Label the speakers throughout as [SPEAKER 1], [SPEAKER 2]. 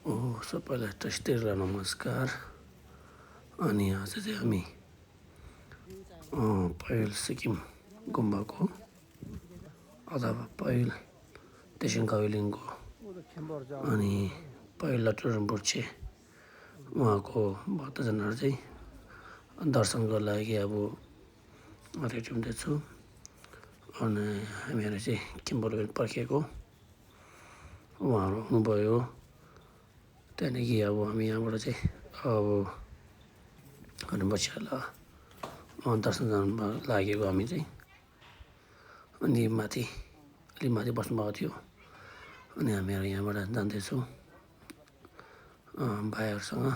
[SPEAKER 1] सबैलाई टेस्टीलाई नमस्कार। अनि आज चाहिँ हामी पैल सिक्किम गुम्बाको अथवा पैल तेसिङ काविलिङको अनि पैल लटुरम्पुर्छे उहाँको भक्तजनहरू चाहिँ दर्शनको लागि अब रेडी हुँदैछु। अनि हामीहरू चाहिँ किम्बरबेल पर्खिएको उहाँहरू हुनुभयो। त्यहाँदेखि अब हामी यहाँबाट चाहिँ अब बसिहाल दर्शन जानु लागेको हामी चाहिँ। अनि अलि माथि बस्नुभएको थियो। अनि हामीहरू यहाँबाट जाँदैछौँ भाइहरूसँग।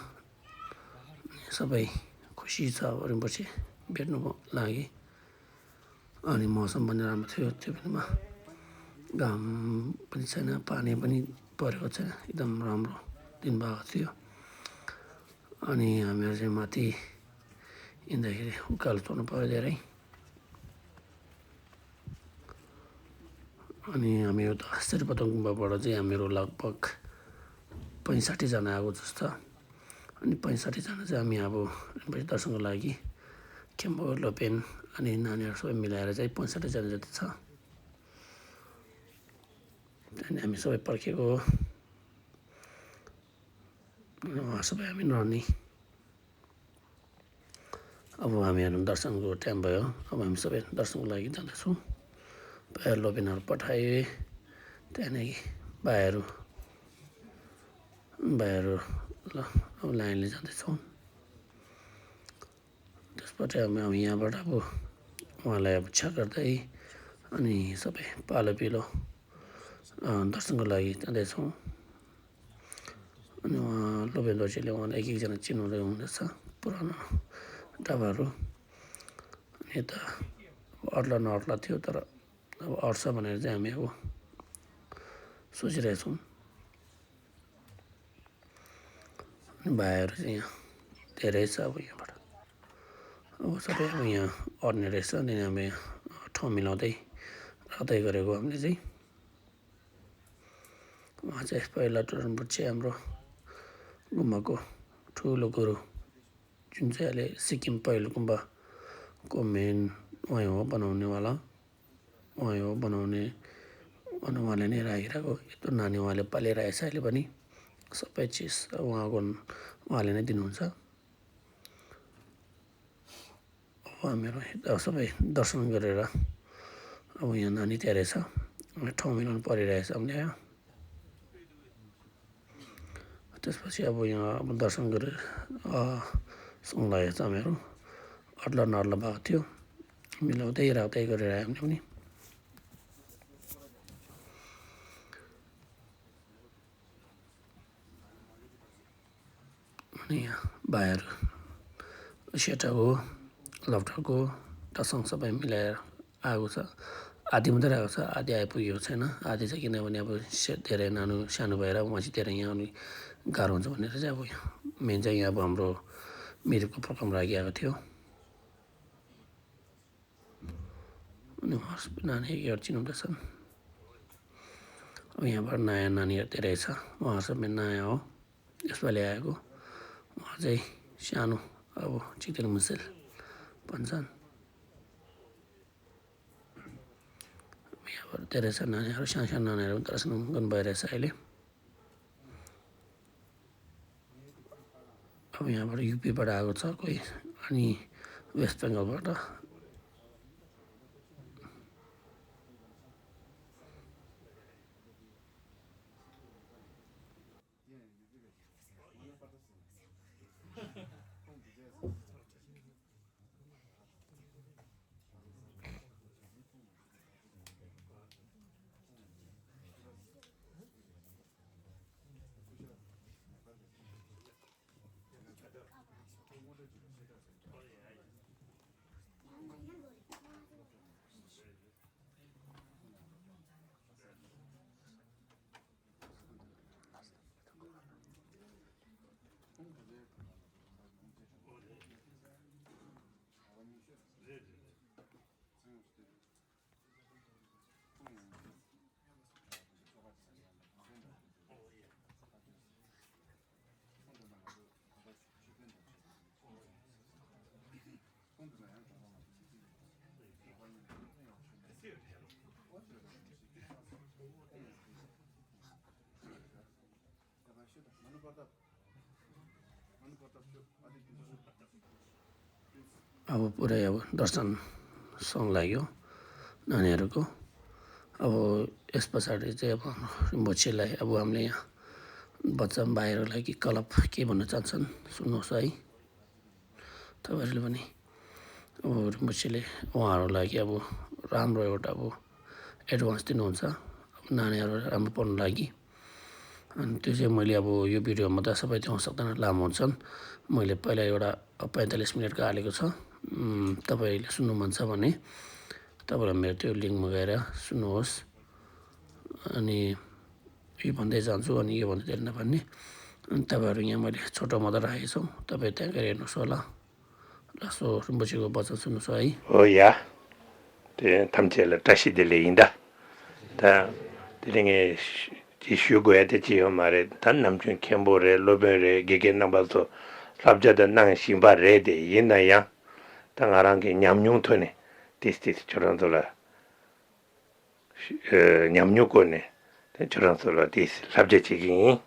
[SPEAKER 1] सबै खुसी छ रिम्पोछे भेट्नुको लागि। अनि मौसम पनि राम्रो थियो त्यो बेलामा, घाम पनि छैन, पानी पनि परेको छैन, एकदम राम्रो दिन भएको थियो। अनि हामीहरू चाहिँ माथि हिँड्दाखेरि उकालो चढ्नु पऱ्यो धेरै। अनि हामी उता शेर्पा गुम्बाबाट चाहिँ हामीहरू लगभग 65 जना आएको जस्तो। अनि 65 जना चाहिँ हामी अब दर्शनको लागि खेम्बो लोपेन अनि नानीहरू सबै मिलाएर चाहिँ 65 जना जति छ। त्यहाँदेखि हामी सबै पर्खेको हो। उहाँ सबै हामी नर्नी। अब हामीहरू दर्शनको टाइम भयो। अब हामी सबै दर्शनको लागि जाँदैछौँ। भाइहरू लोपेनहरू पठाए। त्यहाँदेखि भाइहरू ल अब लाइनले जाँदैछौँ। त्यसपछि हामी यहाँबाट अब उहाँलाई अब इच्छा गर्दै अनि सबै पालो पिलो दर्शनको लागि जाँदैछौँ। अनि उहाँ लोपेन दोर्जेले उहाँलाई एक एकजना चिनाउँदै हुँदैछ पुरानो डाबाहरू। अनि यता अट्ला नअट्ला थियो, तर अब अट्छ भनेर चाहिँ हामी अब सोचिरहेछौँ। अनि भाइहरू चाहिँ यहाँ धेरै छ। अब यहाँबाट अब सबै अब यहाँ अड्ने रहेछ। अनि हामी ठाउँ मिलाउँदै राख्दै गरेको हामीले चाहिँ। उहाँ चाहिँ पहिला टुरनपुर हाम्रो गुम्बाको ठुलो गुरु, जुन चाहिँ अहिले सिक्किम पैल गुम्बाको मेन उहाँ हो बनाउनेवाला। उहाँ हो बनाउने अनि उहाँले नै राखिरहेको यत्रो नानी उहाँले पालिरहेछ अहिले पनि। सबै चिज उहाँले नै दिनुहुन्छ। हामीहरू सबै दर्शन गरेर अब यहाँ नानी तयारै छ, ठाउँ मिलाउनु परिरहेछ हामीले यहाँ। त्यसपछि अब यहाँ अब दर्शन गरेर सँग लागेको छ हामीहरू। अड्ला नअड्ला भएको थियो, मिलाउँदै राख्दै गरेर आयो हामीले पनि। अनि यहाँ भाइहरू सेटाको लप्टाको टसङ सबै मिलाएर आएको छ। आधी मात्रै आएको छ, आधी आइपुगेको छैन। आधी चाहिँ किनभने अब धेरै सानो भएर उहाँ चाहिँ धेरै यहाँ आउने गाह्रो हुन्छ भनेर चाहिँ अब मेन चाहिँ यहाँ अब हाम्रो मिरिकको प्रोग्राम राखिआएको थियो। अनि उहाँ नानीहरू चिनाउँदैछन्। अब यहाँबाट नयाँ नानीहरू धेरै छ। उहाँ सबै नयाँ हो, यसपालि आएको। उहाँ चाहिँ सानो अब चिकन मुसेल भन्छन्। यहाँबाट धेरै छ नानीहरू, सानो सानो नानीहरू दर्शन गर्नु भइरहेछ अहिले। अब यहाँबाट युपीबाट आएको छ कोही, अनि वेस्ट बेङ्गलबाट। अब पुरै अब दर्शन सङ लाग्यो नानीहरूको अब यस पछाडि चाहिँ अब रिम्पोछेलाई अब हामीले यहाँ बच्चा भाइहरूलाई कि क्लब के भन्न चाहन्छन् सुन्नुहोस् है तपाईँहरूले पनि अब रिम्पोछेले उहाँहरूलाई लागि अब राम्रो एउटा अब एडभान्स दिनुहुन्छ अब नानीहरू राम्रो पढ्नु लागि अनि त्यो चाहिँ मैले अब यो भिडियोमा त सबै देखाउन सक्दैन लामो हुन्छन् मैले पहिला एउटा 45 मिनटको हालेको छ तपाईँले सुन्नु मन छ भने तपाईँलाई मेरो त्यो लिङ्कमा गएर सुन्नुहोस् अनि यो भन्दै जान्छु अनि यो भन्दै जान्न भन्ने अनि तपाईँहरू यहाँ मैले छोटो मात्रै राखेको छु तपाईँ त्यहाँ गएर हेर्नुहोस् होला ल सो रिम्पोछेको वचन सुन्नुहोस् है
[SPEAKER 2] 야, 탐지를 다시 들리인다. 다 들링에 지슈고야 되지요 말에 단 남중 캠보레 로베레 게게 남바서 랍자다 낭 신바레데 옛나야 당아랑게 냠뇽토네 디스티스 저런돌라 냠뇽고네 저런돌라 디스 랍제지기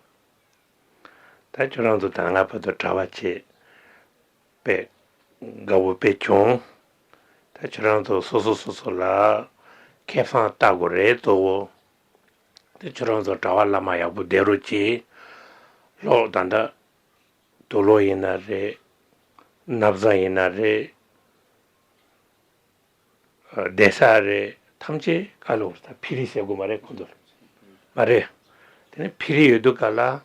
[SPEAKER 2] 다 저런도 당아파도 자와치 베 가고 베총 다 저런도 소소소소라 개판 따고래 또 저런도 자왈라마야 부대로지 로단다 돌로이나레 납자이나레 대사레 탐지 갈로다 피리세고 말해 군들 말해 근데 피리에도 갈라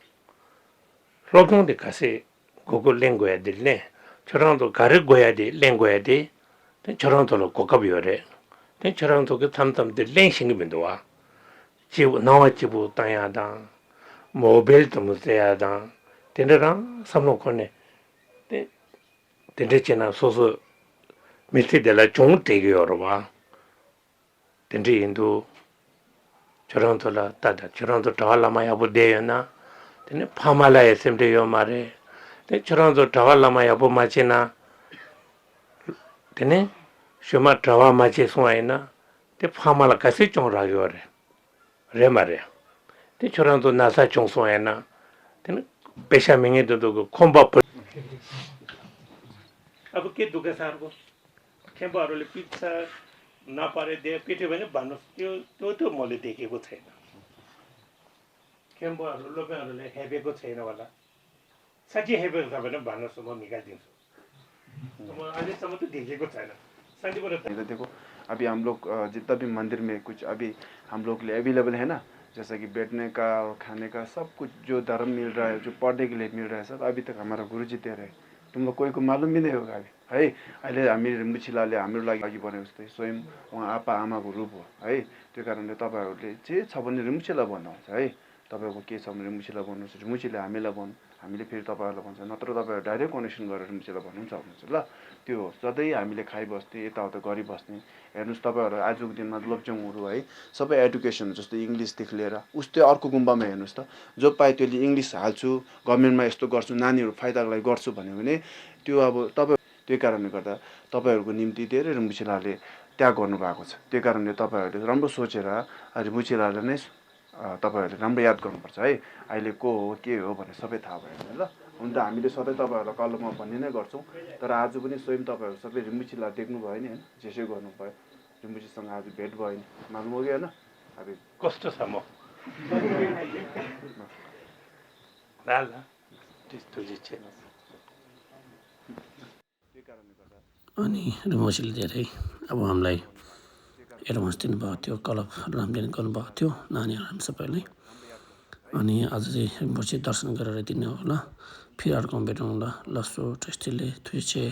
[SPEAKER 2] 로동데 가세 고글 랭고야 들네 저런도 가르고야 돼 랭고야 돼 저런도로 고급이어래 저런도 그 탐탐들 랭싱이면도 와 지부 나와 지부 땅야다 모빌도 무세야다 데네랑 삼로코네 데데체나 소소 미티데라 종대기여로 봐 데인도 저런도라 따다 저런도 더할라마야 보대요나 데네 파말라에 셈데요 말에 저런도 더할라마야 보마치나 데네 쇼마 드라마 마치 송아이나 데 파말라 가시 좀 라요래 래 말이야 데 저런도 나사 좀 송아이나 데는 베샤밍에도 그 콤바 अब के दुःख सारको खेम्बाहरूले पिज्जा नपारे दे पिट्यो भने भन्नुहोस् त्यो मैले देखेको छैन खेम्बाहरू लोकेहरूले हेपेको छैन होला साँच्चै हेपेको छ भने भन्नुहोस् म निकालिदिन्छु म अहिलेसम्म त देखेको छैन
[SPEAKER 3] देखो अभी हम लोग जितना भी मंदिर में कुछ अभी हम लोग के लिए अवेलेबल है ना जैसा कि बैठने का और खाने का सब कुछ जो धर्म मिल रहा है जो पढ़ने के लिए मिल रहा है सब अभी तक हमारा गुरुजी दे रहे हैं तुम लोग कोई को मालूम भी नहीं होगा अभी है अहिले हामी रिम्पोछेलाले हाम्रो लागि बनेको जस्तै स्वयं उहाँ आप्पा आमाको रूप हो है त्यो कारणले तपाईँहरूले जे छ भने रिम्पोछेला भन्नुहुन्छ है तपाईँको के छ भने रिम्पोछेला भन्नुहोस् रिम्पोछेले हामीलाई भन्नु हामीले फेरि तपाईँहरूलाई भन्छ नत्र तपाईँहरू डाइरेक्ट कनेक्सन गरेर रिम्पोछेला भन्नु पनि सक्नुहुन्छ ल त्यो सधैँ हामीले खाइबस्ने यताउता गरिबस्ने हेर्नुहोस् तपाईँहरू आजको दिनमा लोप्चङहरू है सबै एडुकेसन जस्तो इङ्ग्लिसदेखि लिएर उस्तै अर्को गुम्बामा हेर्नुहोस् त जो पाए त्यसले इङ्ग्लिस हाल्छु गभर्मेन्टमा यस्तो गर्छु नानीहरू फाइदाको लागि गर्छु भन्यो भने त्यो अब तपाईँ त्यही कारणले गर्दा तपाईँहरूको निम्ति धेरै रिम्पोछेलाले त्याग गर्नुभएको छ त्यही कारणले तपाईँहरूले राम्रो सोचेर रिम्पोछेलाले नै तपाईँहरूले राम्रो याद गर्नुपर्छ है अहिले को हो के हो भनेर सबै थाहा भयो ल हुन त हामीले सधैँ तपाईँहरूलाई कलममा भन्ने नै गर्छौँ तर आज पनि स्वयं तपाईँहरू सबै रिम्पोछेला देख्नुभयो नि होइन जेसै गर्नुभयो रिम्पोछेसँग आज भेट भयो नि मालुम हो कि होइन अब
[SPEAKER 2] कस्तो छ म
[SPEAKER 1] अनि रिम्पोछेले धेरै अब हामीलाई एडभान्स दिनुभएको थियो क्लब रामदिन गर्नुभएको थियो नानीहरू हामी सबैलाई अनि आज चाहिँ रिम्पोछे दर्शन गरेर दिने होला फेरि अर्को भेटौँ होला लसो टेस्टीले थुइचे